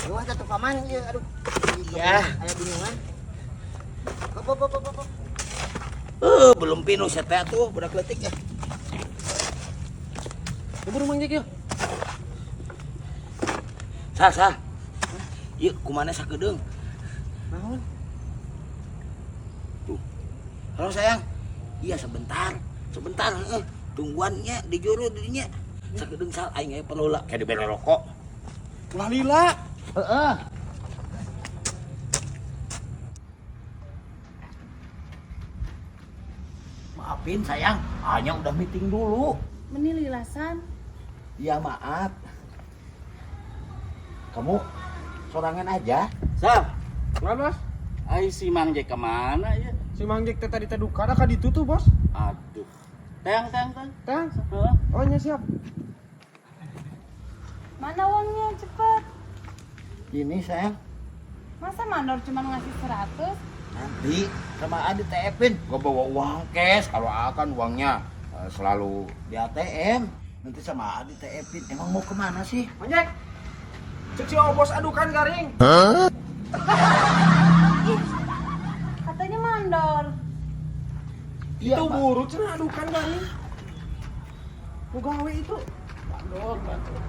Wah, satu paman ieu, aduh. Iya. Aya bingungan. Hop, hop, hop, hop, hop. Belum pinus ya teh tuh budak leutik ya. Buru Mang Jack ya. Sah, sah. Yuk, kumana sakedeung. Naon? Tuh. Halo sayang. Iya sebentar. Sebentar heeh. Tungguannya di juru dinya. Sakedeung sal aing aya perlu lah kayak dibere rokok. Ulah lila. Heeh. Maafin sayang, hanya udah meeting dulu. Meni lilasan. Iya maaf. Kamu sorangan aja. Sal, Kenapa, Bos? ai si Mang Jack kemana ya? Si Mang Jack teh tadi teh duka da ka ditu tuh, Bos. Aduh. Teang, teang, teang. Tang. Heeh. Oh, nya siap. Mana uangnya cepet? Ini sayang. Masa mandor cuma ngasih 100? Nanti sama Adi TF-in. Gua bawa uang cash. Kalau akan uangnya selalu di ATM. Nanti sama Adi TF-in. Emang mau kemana sih? Mang Jack. Cek si Obos adukan garing. Ih, katanya mandor. Iya, Itu Pak. buru cenah adukan garing. Nu gawe itu. Mandor, mandor.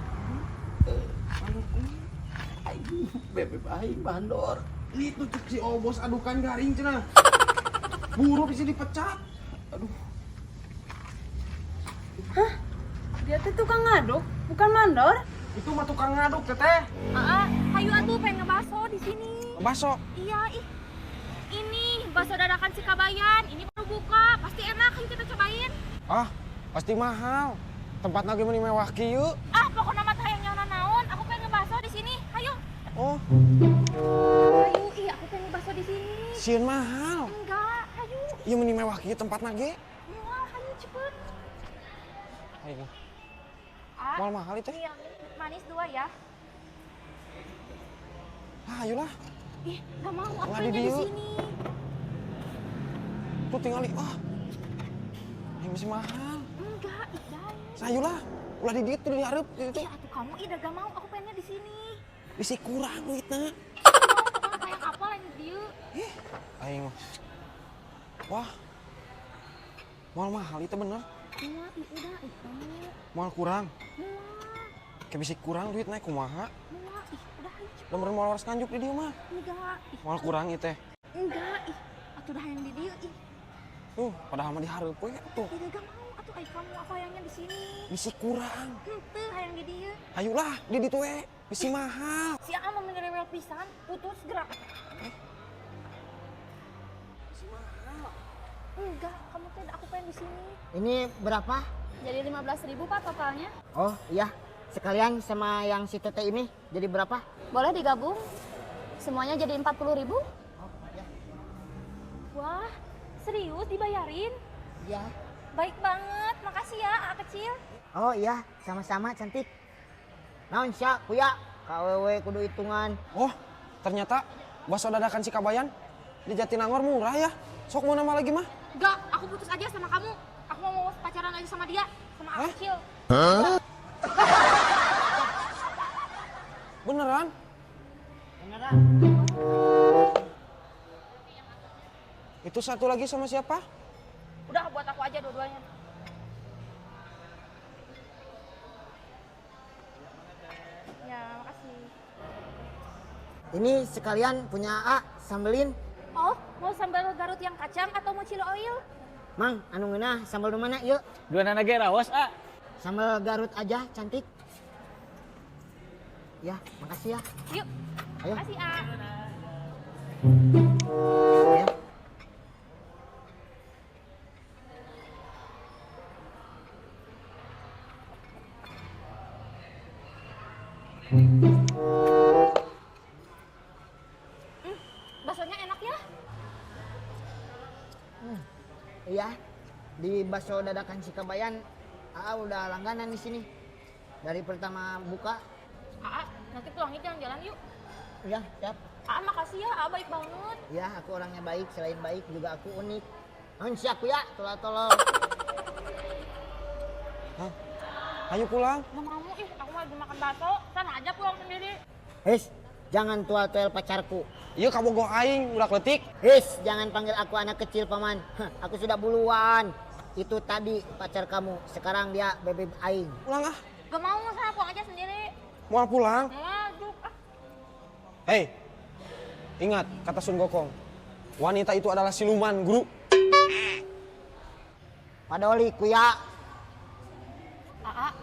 Aing, bebek aing mandor. Itu cek si Obos adukan garing cenah. Buru bisa dipecat. Aduh. Hah? Dia tuh tukang ngaduk, bukan mandor. Itu mah tukang ngaduk teteh. Aa, hayu atuh pengen ngebaso di sini. Baso. Iya, ih. Ini bakso dadakan si Kabayan, ini baru buka, pasti enak, hayu kita cobain. Ah, pasti mahal. Tempat lagi meni mewah kieu. Ah, pokoknya mah teh hayang nyaona naon, aku pengen ngebaso di sini. Hayu. Oh, Hayu, ih aku pengen ngebaso di sini. sieun mahal. Enggak, hayu. Ieu meni mewah kieu tempat nage. Moal, hayu cepet. Ayo. Ah, Moal mahal itu. ini yang manis 2 ya. Ah, ayolah. Ih, gak mau, aku Wah, pengennya di di dieu. sini. Tuh tinggali. Ah. Ini masih mahal. Enggak, ih, jauh. Sayulah. Ulah di dieu tuh di hareup di ditu. Ih, atuh kamu ih gak mau, aku pengennya di sini. Bisi kurang duitna. Mau, pokoknya kayak apa lain di dieu. Ih, aing mah. Wah. Moal mahal itu bener. Iya, ih, udah, ih, kamu. Moal kurang. Moal, Kayak bisi kurang duit naik kumaha. moal, ih, udah ayo cepet. Nomor moal waras nganjuk di dieu mah. Enggak, ih. Moal kurang ieu teh. Enggak, ih. Atuh dah yang di dieu, ih. Tuh, padahal mah di hareup we tuh. Ih, gak mau, atuh ai kamu apa hayangnya di sini. Bisi kurang. Henteu hayang di dieu. Ayolah, di ditu we. Bisi mahal. Si Aa mah menerewel pisan, putus gerak. Bisi mahal. Enggak, kamu teh aku pengen di sini. Ini berapa? Jadi 15.000 Pak totalnya. Oh, iya. Sekalian sama yang si teteh ini jadi berapa? Boleh digabung? Semuanya jadi 40.000. Oh, iya. Wah, serius dibayarin? Iya. Baik banget, makasih ya, A kecil. Oh iya, sama-sama cantik. Naon sya, kuya? KWW kudu hitungan. Oh, ternyata bakso dadakan si Kabayan di Jatinangor murah ya. Sok mau nambah lagi mah? Enggak, aku putus aja sama kamu. Aku mau pacaran aja sama dia, sama A Hah? kecil. Beneran? Beneran? Itu satu lagi sama siapa? Udah, buat aku aja dua-duanya. Ya, makasih. Ini sekalian punya A, sambelin. Oh, mau sambal Garut yang kacang atau mau chili oil? Mang, anu ngeunah sambal nu mana yuk? Dua nana ge rawas, ah. Sambal Garut aja, cantik. Ya, makasih ya. Yuk. Ayo. Makasih, A. Ayo. Baksonya enak ya? Iya, di bakso dadakan si Kabayan, AA udah langganan di sini. Dari pertama buka. AA, nanti pulangnya jalan-jalan yuk. Iya, siap. AA makasih ya, AA baik banget. Iya, aku orangnya baik, selain baik juga aku unik. Naon sih aku ya, tolong-tolong. Hah? Ayo pulang. Gak mau, ih, aku lagi makan bakso. Sana aja pulang sendiri. Hei, Jangan tual-tual pacarku. Ieu kabogoh aing budak leutik. His, jangan panggil aku anak kecil, Paman. Hah, aku sudah buluan. Itu tadi pacar kamu. Sekarang dia bebeb aing. Pulang ah. Gak mau, sana pulang aja sendiri. Mau pulang? Ngaduk ah. Hei. Ingat kata Sun Gokong. Wanita itu adalah siluman, guru. Padoli kuya. Aa,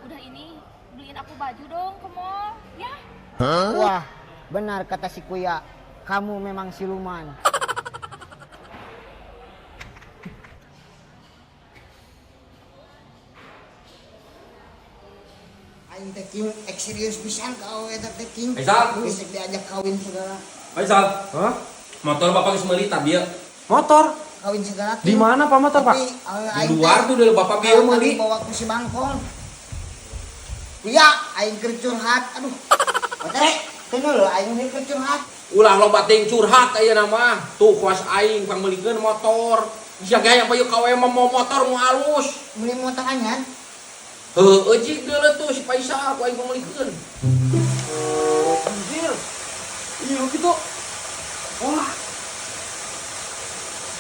udah ini beliin aku baju dong ke mall, ya? Wah, benar kata si kuya. Kamu memang siluman. Aing teh King, ek serius pisan ka awewe eta teh King. Faisal. Geus diajak kawin segala. Faisal, Hah? motor bapak geus meuli tadi ya. Motor? Kawin segala. Di mana Pak motor, Pak? Tapi awewe Di aing luar teh tuh dari bapak bieu meuli. bawa ku si Bangkong. Kuya, aing keur curhat. Aduh. Otere, teu lho aing keur curhat. Ulah loba teuing curhat ayeuna mah. Tuh kuas aing pangmeulikeun motor. Sia ge hayang payu ka we mah mau motor nu halus. Meuli motor anyar. Heueuh cik deuleu tuh si Faisal ku aing pangmeulikeun. Anjir. Iya gitu. Wah.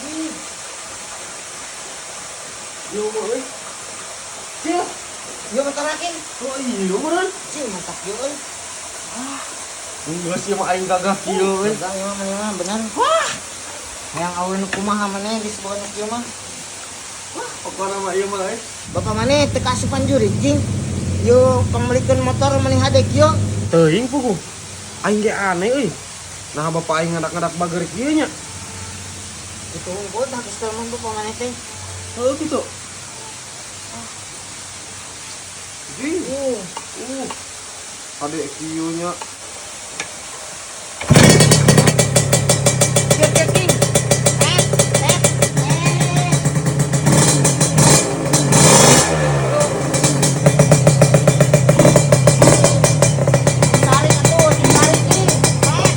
Ih. Yo euy. Cil. Yo motor aing. Oh iya meureun. Cil mantap yo euy. Geus ieu mah aing gagah kieu euy. Gagah ieu mah maneh mah bener. Wah. Hayang awewe nu kumaha maneh geus boga nu kieu mah. Wah, pokona mah ieu mah euy. Bapak maneh teu kaasupan jurig jing. Yo pangmeulikeun motor maneh hade kieu. Teuing puguh. Aing ge aneh euy. Nah bapak aing ngadak-ngadak bager kieu nya. Itu unggul tah geus telepon bapak maneh teh. Heuh kitu. Jing. Ade kieu nya. Kieu kieu King. Eh, eh, eh. Tarik atuh, ditarik King. Eh,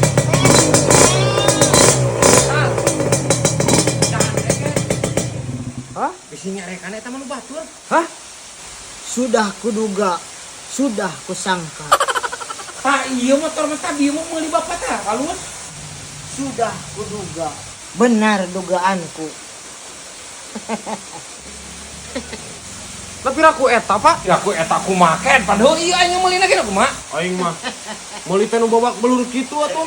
eh, eh. Hah? Bisi nyarekan eta mah nu batur. Hah? Sudah kuduga, sudah kusangka, Tah ieu motor mah tadi mau meuli bapak tah halus. sudah kuduga. Benar dugaanku. Tapi raku eta, Pak. Ya aku eta kumaha ken padahal ieu aing meulina ge kumaha. Aing mah meuli teh nu babak belur kitu atuh.